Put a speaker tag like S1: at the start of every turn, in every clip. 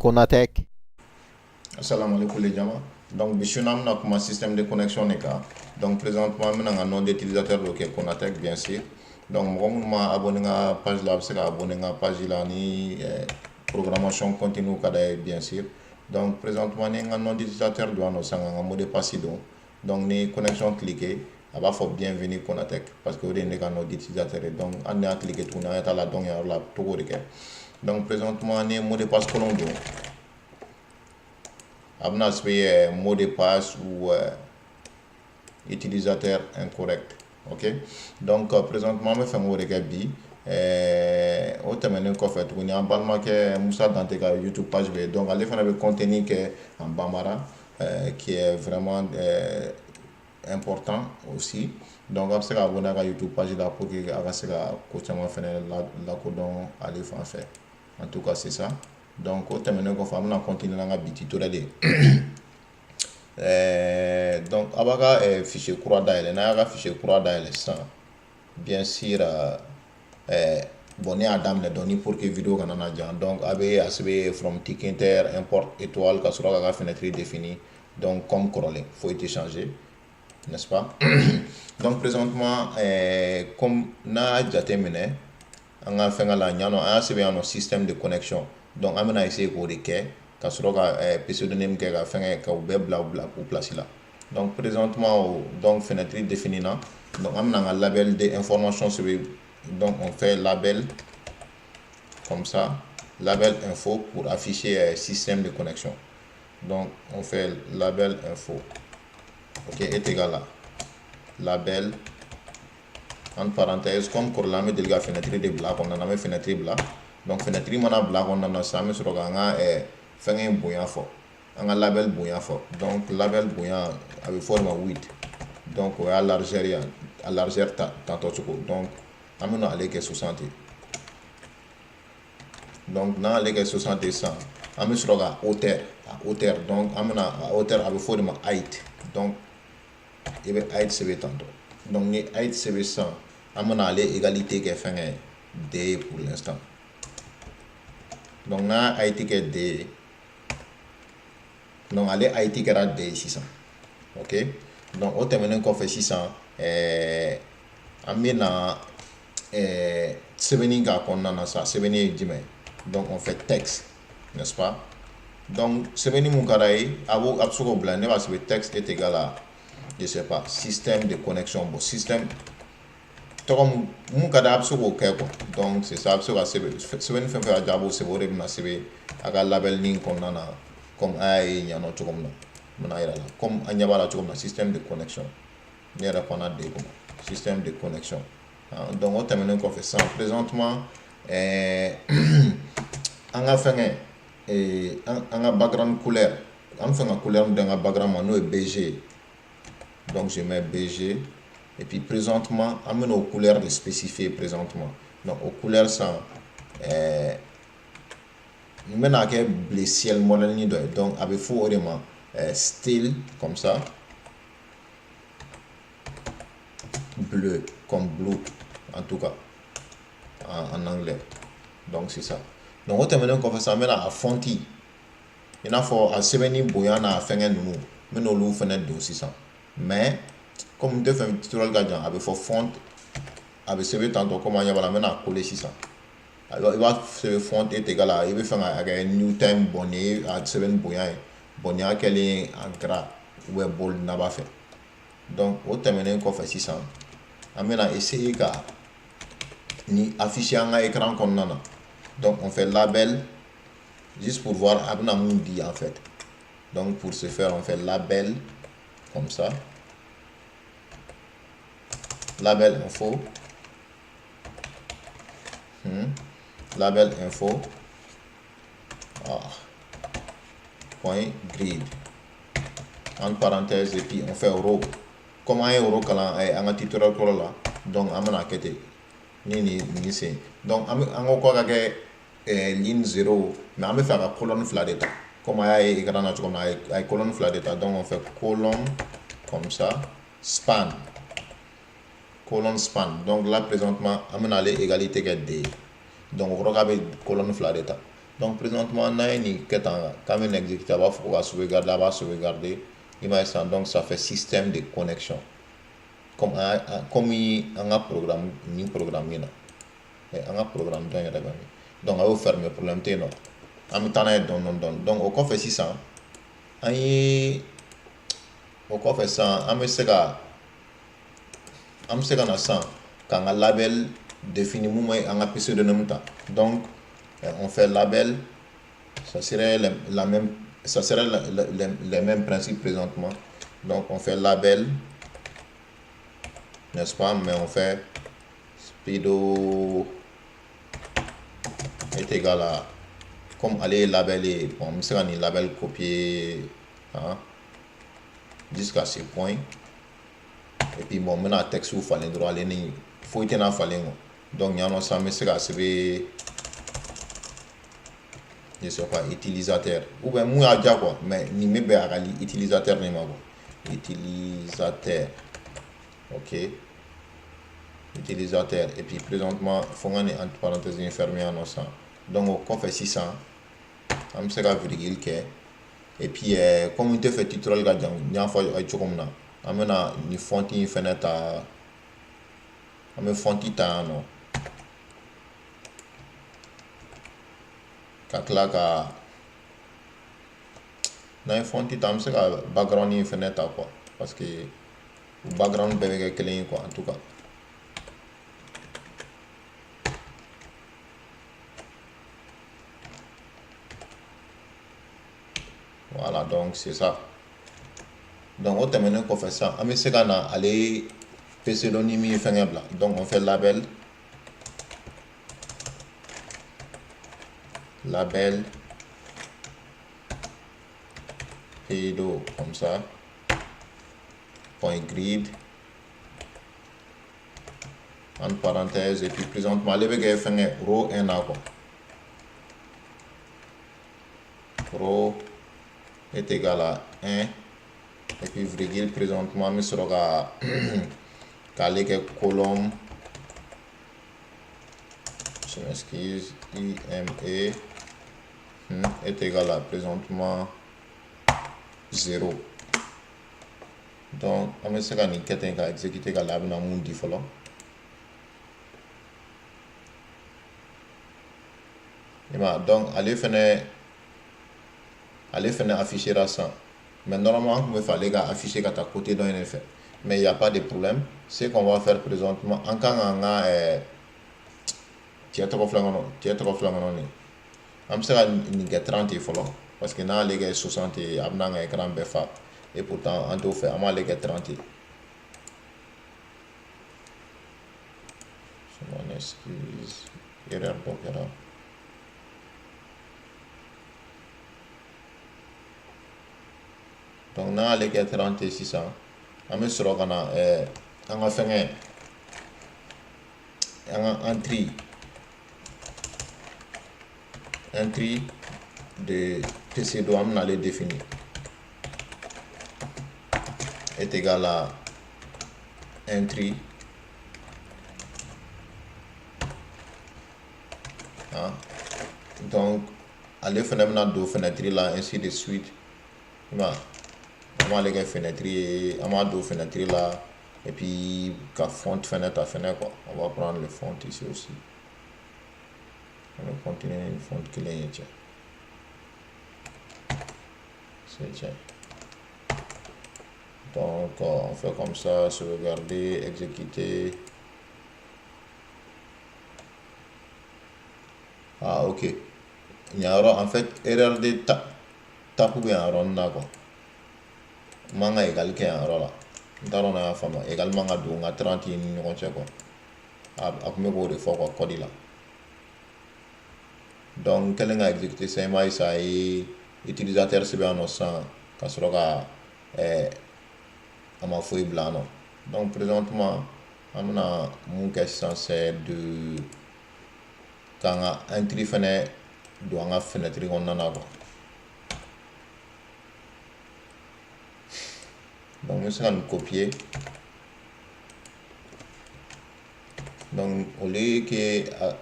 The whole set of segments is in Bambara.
S1: Konatec.
S2: Assalamu alaikum les jama. Donc bi su in na, an bɛna kuma système de connexion de kan. Donc présentement, an bɛna n ka nom d'utilisateur dɔ kɛ Konatec, bien sûr. Donc mɔgɔ minnu ma abonné n ka page la, a bɛ se ka abonné n ka page la ni programmation continue ka d'a ye, bien sûr. Donc présentement, ni n ka nom d'utilisateur don yan nɔ sisan, ka n ka mot de passe don, donc ni connexion cliquer, a b'a fɔ bienvenue Konatec, parce que o de ye ne ka nom d'utilisateur ye. Donc hali ni y'a cliquer tuguni, an ɲɛ t'a la. Donc yan yɔrɔ la, a bɛ togo de kɛ. Donc présentement, ni mot de passe kolon don, a bɛna sɛbɛn mot de passe ou utilisateur incorrect. Ok, donc présentement, an bɛ fɛ k'o de kɛ bi. O tɛmɛnen kɔfɛ tuguni, an balimakɛ Musa Dante ka YouTube page bɛ yen. Donc ale fana bɛ contenu kɛ en bambara, qui est vraiment important aussi. Donc a bɛ se ka abonné a ka YouTube page la pour que a ka se ka ko caman fɛnɛ lakodɔn ale fan fɛ. En tout cas, c'est ça. Donc o tɛmɛnen kɔfɛ, an bɛna continuer n'an ka bi tutoriel ye. Donc a b'a ka fichier kura dayɛlɛ. N'a y'a ka fichier kura dayɛlɛ sisan, bien sûr, bon, ne y'a daminɛ dɔɔni pour que vidéo kana na jan. Donc a bɛ a sɛbɛn from tkinter import étoile, ka sɔrɔ k'a ka fenêtre défini. Donc comme kɔrɔlen, foyi tɛ changer, n'est-ce pas? Donc présentement, comme n'a jateminɛ an ka fɛngɛ la ɲanɔ, an y'a sɛbɛn yan nɔ système de connexion. Donc an bɛna essayer k'o de kɛ, ka sɔrɔ ka pseudonyme kɛ ka fɛngɛ ka u bɛɛ bila u place la. Donc présentement o, donc fenêtre défini na. Donc an bɛna an ka label de information sɛbɛn. Donc on fait label comme ça, label info, pour afficher système de connexion. Donc on fait label info, ok, est égal à label entre parenthèses. Comme kɔrɔlen, an bɛ deli ka fenêtre de bila a kɔnɔna na, an bɛ fenêtre bila. Donc fenêtre mana bila kɔnɔna na sisan, an bɛ sɔrɔ k'an ka fɛngɛ bonya fɔ, an ka label bonya fɔ. Donc label bonya, a bɛ fɔ o de ma width. Donc o y'a largeur ye, a largeur ta tantɔ cogo. Donc an bɛna ale kɛ 60. Donc n'an y'ale kɛ 60 sisan, an bɛ sɔrɔ ka hauteur, a hauteur. Donc an bɛna a hauteur, a bɛ fɔ o de ma height. Donc i bɛ height sɛbɛn tantɔ. Donc ni height sɛbɛn sisan, an bɛna ale égalité kɛ fɛngɛ ye D pour l'instant. Donc n'a height kɛ D ye, donc ale height kɛra D ye sisan. Ok, donc o tɛmɛnen kɔfɛ sisan, an bɛna sɛbɛnni k'a kɔnɔna na sisan. Sɛbɛnni ye jumɛn ye? Donc on fait texte, n'est-ce pas? Donc sɛbɛnni mun ka d'a ye, a b'o, a bɛ se k'o bila. Ne b'a sɛbɛn texte est égal à, je sais pas, système de connexion. Bon, système tɔgɔ mun ka di, a bɛ se k'o kɛ quoi. Donc c'est ça. A bɛ se ka sɛbɛn sɛbɛnni fɛn fɛn ka diya, a b'o sɛbɛn. O de bɛna sɛbɛn a ka label nin kɔnɔna na, comme a y'a ye ɲanɔ cogo min na. N bɛna yira la, comme an ɲɛ b'a la cogo min na, système de connexion. Ne yɛrɛ kɔnna de kɔnɔ système de connexion. Donc o tɛmɛnen kɔfɛ sisan, présentement, an ka fɛngɛ, an ka background couleur, an bɛ fɛ ka couleur min d'an ka background ma, n'o ye BG. Donc je mets BG. Et puis présentement, an bɛna o couleur de spécifier présentement. Donc o couleur san, n bɛna kɛ bleu ciel modèle dɔ ye. Donc a bɛ fɔ o de ma style comme ça, bleu, comme blue en tout cas en anglais. Donc c'est ça. Donc o tɛmɛnen kɔfɛ sisan, an bɛna a font, i n'a fɔ a sɛbɛnni bonya n'a fɛngɛ ninnu, n bɛna olu fɛnɛ don sisan. Mais comme n tɛ fɛ tutoriel ka jan, a bɛ fɔ font, a bɛ sɛbɛn tantɔ comme an ɲɛ b'a la. N bɛna coller sisan. I b'a sɛbɛn font est égal à, i bɛ fɛ ka kɛ New Time. Bon, nin ye a sɛbɛnni bonya ye. Bon, nin y'a kɛlen en gras ou bien bold n'a b'a fɛ. Donc o tɛmɛnen kɔfɛ sisan, an bɛna essayer ka ni afficher an ka écran kɔnɔna na. Donc on fait label, juste pour voir a bɛna mun di en fait. Donc pour ce faire, on fait label comme ça, label info, label info, ah, point grid entre parenthèses, et puis on fait row, comme an ye row kalan an ka tutoriel kɔrɔ la. Donc an bɛna kɛ ten ni nin sen. Donc an bɛ an ko k'a ka kɛ ligne 0, mais an bɛ fɛ a ka colonne fila de ta, comme a y'a ye écran na cogo min na, a ye colonne fila de ta. Donc on fait colonne comme ça, span, colonne span. Donc là présentement, an bɛna ale égalité kɛ D. Donc o kɔrɔ k'a bɛ colonne fila de ta. Donc présentement, n'an ye nin kɛ tan, k'an bɛ nin exécuter, a b'a fɔ ko ka sauvegarder, a b'a sauvegarder. I m'a ye sisan, donc ça fait système de connexion comme an ka programme, nin programme in na, an ka programme dɔ in yɛrɛ bɛ min. Donc a y'o fermer, problème tɛ yen nɔ, an bɛ taa n'a ye dɔɔni dɔɔni dɔɔni. Donc o kɔfɛ sisan, an ye o kɔfɛ sisan, an bɛ se ka na sisan k'an ka label définir mun bɛ an ka pseudonyme ta. Donc on fait label, ça serait la même, ça serait les mêmes principes présentement. Donc on fait label, n'est-ce pas, mais on fait pseudo est égal à, comme ale ye label ye, bon, an bɛ se ka nin label copier, hein, jusqu'à ce point. Et puis bon, n bɛna texte falen dɔrɔn, ale ni foyi tɛna falen quoi. Donc yan nɔ sisan, n bɛ se ka sɛbɛn, je sais pas, utilisateur ou bien mun y'a diya quoi, mais nin bɛ bɛn a ka utilisateur de ma quoi, utilisateur, ok, utilisateur. Et puis présentement, fo n ka nin entre parenthèse in fermer yan nɔ sisan. Donc o kɔfɛ sisan, an bɛ se ka virgule kɛ. Et puis comme n tɛ fɛ tutoriel ka jan, n y'a fɔ aw ye cogo min na, an bɛna nin font in fɛnɛ ta, an bɛ font ta yan nɔ, ka tila ka, n'an ye font ta, an bɛ se ka background in fɛnɛ ta quoi, parce que background bɛɛ bɛ kɛ kelen ye quoi, en tout cas. Voilà, donc c'est ça. Donc o tɛmɛnen kɔfɛ sisan, an bɛ se ka na ale pseudonyme fɛngɛ bila. Donc on fait label, label pseudo comme ça, point grid entre parenthèses. Et puis présentement, ale bɛ kɛ fɛngɛ row 1 na quoi, row est égal à 1 et puis virgule. Présentement, an bɛ sɔrɔ ka k'ale kɛ colonne, je m'excuse, IME est égal à présentement 0. Donc an bɛ se ka nin kɛ ten ka exécuter ka la, a bɛna mun di fɔlɔ? I m'a, donc ale fɛnɛ affichera sisan, mais normalement an tun bɛ fɛ ale ka afficher ka taa côté dɔ in de fɛ, mais il y a pas de problème. Ce qu'on va faire présentement, an kan k'an ka cɛ tɔgɔ filɛ kɔnɔ, cɛ tɔgɔ filɛ kɔnɔ nin, an bɛ se ka nin kɛ 30 ye fɔlɔ, parce que n'ale kɛ 60 ye, a bɛna an ka écran bɛɛ fa, et pourtant an t'o fɛ, an b'ale kɛ 30 ye. Je m'en excuse, erreur dɔ kɛra. Donc n'an y'ale kɛ 30 ye sisan, an bɛ sɔrɔ ka na an ka fɛngɛ, an ka entrée de pseudo, an bɛna ale définir est égal à entry, hein. Donc ale fɛnɛ bɛna don fenêtre la, ainsi de suite. I m'a, an b'ale kɛ fenêtre ye, an b'a don fenêtre la, et puis ka font fɛnɛ ta fɛnɛ quoi. On va prendre le font ici aussi, on va continuer ni font kelen ye. Cɛ, c'est tiens. Donc on fait comme ça, sauvegarder, exécuter. Ah ok, nin yɔrɔ, en fait, erreur de tape bɛ yan yɔrɔnin na quoi, n man ka égal kɛ yan yɔrɔ la, n t'a dɔn n'a y'a faamu, égal man ka don n ka 30 ni ɲɔgɔn cɛ quoi, a tun bɛ k'o de fɔ quoi, code la. Donc n kɛlen ka exécuter sisan, i m'a ye sisan, a ye utilisateur sɛbɛn yan nɔ sisan, ka sɔrɔ ka a ma foyi bila yan nɔ. Donc présentement, an bɛna mun kɛ sisan, c'est de k'an ka entrée fɛnɛ don an ka fenêtre kɔnɔna na quoi. Donc n bɛ se ka nin copier. Donc au lieu que a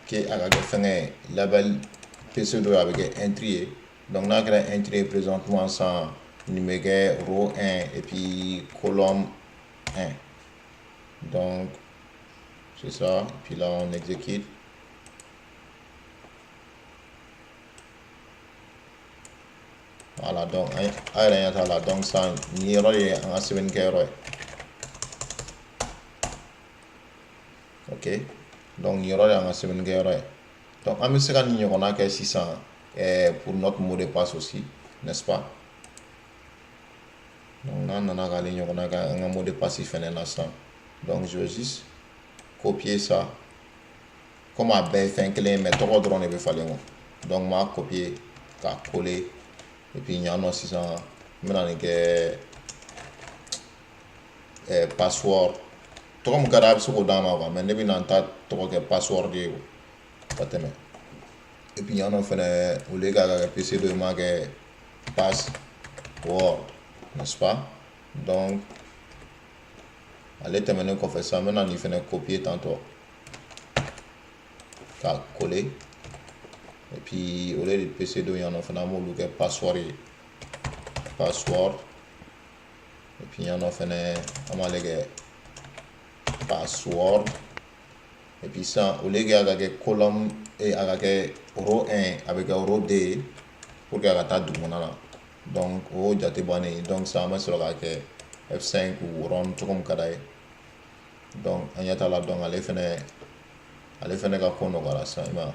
S2: ka kɛ fɛngɛ ye label pseudo ye, a bɛ kɛ entry ye. Donc n'a kɛra entry ye, présentement sisan, nin bɛ kɛ row 1 et puis colonne 1. Donc c'est ça. Puis là, on exécute. Voilà, donc a yɛrɛ ɲɛ t'a la. Donc sisan, nin yɔrɔ de ye an ka sɛbɛnni kɛyɔrɔ ye. Ok, donc nin yɔrɔ de y'an ka sɛbɛnni kɛyɔrɔ ye. Donc an bɛ se ka nin ɲɔgɔnna kɛ sisan pour notre mot de passe aussi, n'est-ce pas? Donc n'an nana k'ale ɲɔgɔnna kɛ an ka mot de passe fɛnɛ na sisan, donc je vais juste copier ça. Comme a bɛɛ ye fɛn kelen ye, mais tɔgɔ dɔrɔn de bɛ falen quoi. Donc n b'a copier k'a coller et puis yan nɔ sisan, n bɛna nin kɛ password. Tɔgɔ min ka di a bɛ se k'o d'a ma quoi, mais ne bɛna n ta tɔgɔ kɛ password ye ka tɛmɛ. Et puis yan nɔ fɛnɛ, au lieu k'a kɛ pseudo ye, n b'a kɛ password, n'est-ce pas? Donc ale tɛmɛnen kɔfɛ sisan, n bɛna nin fɛnɛ copier tantôt k'a coller. Et puis au lieu de pseudo, yan nɔ fɛnɛ, an b'olu kɛ password ye, password. Et puis yan nɔ fɛnɛ, an b'ale kɛ password. Et puis sisan, au lieu que a ka kɛ colonne, a ka kɛ row 1, a bɛ kɛ row 2 ye pour que a ka taa dugumana na. Donc o jate bannen. Donc sisan, an bɛ sɔrɔ k'a kɛ F5 ou run, cogo min ka d'a ye. Donc an ɲɛ t'a la. Donc ale fɛnɛ ka ko nɔgɔyara sisan, i ma ye.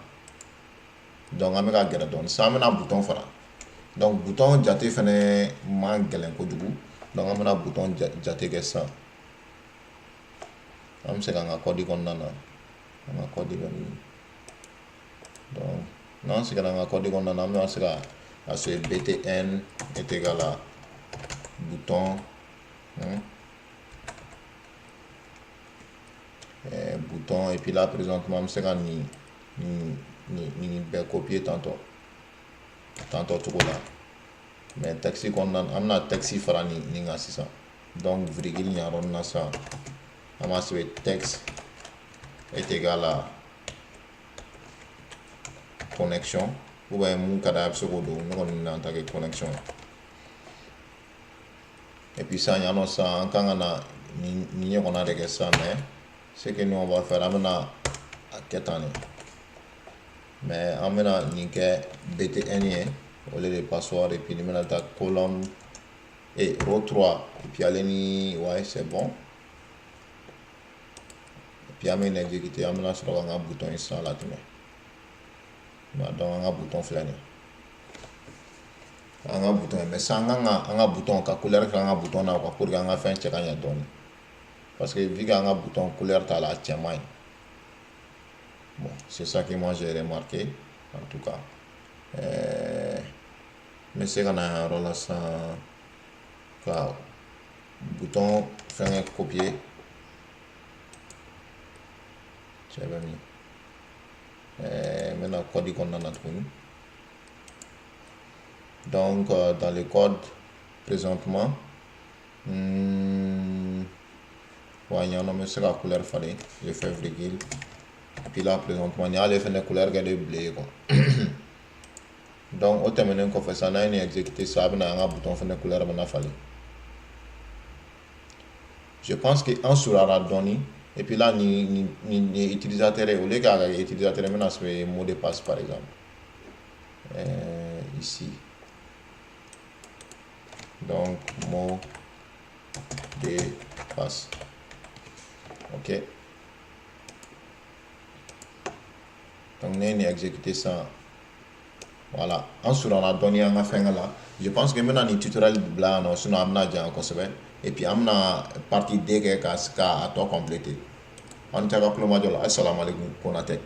S2: Donc an bɛ ka gɛrɛ dɔɔnin sisan, an bɛna bouton fara. Donc bouton jate fɛnɛ man gɛlɛn kojugu. Donc an bɛna bouton jate kɛ sisan. An bɛ se k'an ka code kɔnɔna na, an ka code bɛ min? Donc n'an seginna an ka code kɔnɔna na, an bɛna se ka a se btn est égal à bouton, hein? Bouton. Et puis là, présentement, an bɛ se ka nin bɛɛ copier tantôt cogo la, mais texte kɔnɔna, an bɛna texte fara nin kan sisan. Donc virgule nin yɔrɔnin na sisan, an b'a sɛbɛn texte est égal à connexion, ou bien mun ka d'a ye, a bɛ se k'o don. Ne kɔni bɛna ta kɛ connexion. Et puis sisan, yan nɔ sisan, an kan ka na nin ɲɔgɔnna de kɛ sisan. Mais ce que nous on va faire, an bɛna a kɛ tan de, mais an bɛna nin kɛ btn ye au lieu de password. Et puis nin bɛna taa colonne et row 3 et puis ale ni, ouais, c'est bon. Et puis an bɛ nin exécuter, an bɛna sɔrɔ k'an ka bouton ye sisan latɛmɛ. Donc an ka bouton filɛ nin ye, an ka bouton ye. Mais sisan, an kan ka an ka bouton ka couleur kɛ an ka bouton na quoi, pour que an ka fɛn cɛ ka ɲɛ dɔɔnin, parce que vu qu'an ka bouton couleur t'a la, a cɛ man ɲi. Bon, c'est ça que moi j'ai remarqué en tout cas. N bɛ se ka na yɔrɔ la sisan ka bouton fɛngɛ copier. Cɛ bɛ min? N bɛna code kɔnɔna na tuguni. Donc dans le code présentement, wa yan nɔ, n bɛ se ka couleur falen. Je fais virgule et puis là, présentement, nin y'ale fɛnɛ couleur kɛ de bleu ye quoi. Donc o tɛmɛnen kɔfɛ sisan, n'an ye nin exécuter sisan, a bɛna an ka bouton fɛnɛ couleur bɛna falen. Je pense que an surunyara dɔɔni. Et puis là, nin utilisateur ye, au lieu k'a kɛ utilisateur ye, n bɛna sɛbɛn mot de passe par exemple, ici. Donc mot de passe, ok. Donc ne ye nin exécuter sisan, voilà, an surunyana dɔɔni an ka fɛnkɛ la. Je pense que n bɛna nin tutoriel bila yan nɔ, sinon an bɛna janya kosɛbɛ. Et puis an bɛna partie 2 kɛ ka a tɔ compléter. Aw ni ce a ka kulomajɔ la. Assalamu alaikum. Konatek.